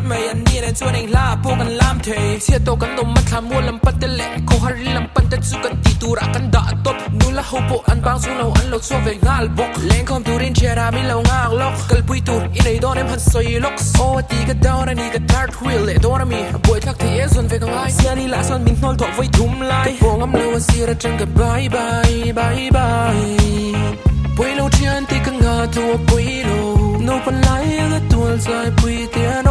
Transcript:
mai an ni nen chuan eng hla pawh kan lam thei. Chhiat tawh kan awm a thla mual lam pan te leh khawhar ri lam pan te chu kan tih turah kan dah tawp. Nula ho pawh an bang chung lo an lo chhuak ve nghal bawk. Lengkhawm turin thian ah min lo nghak lawk. Kalpui tur i nei dawn em han sawi lawk. Aw a ti ka down a ni ka third wheel leh dawn a mi. A buaithlak thei e zawn ve ka ngai. Siani lah sawn min hnawl tawh vawi thum lai. Ka pawh ngam lo a sir atang ka bye bye bye bye. Pawi lo thian tih ka ngah thu a pawi lo. Naupan lai anga tual zai pui te an.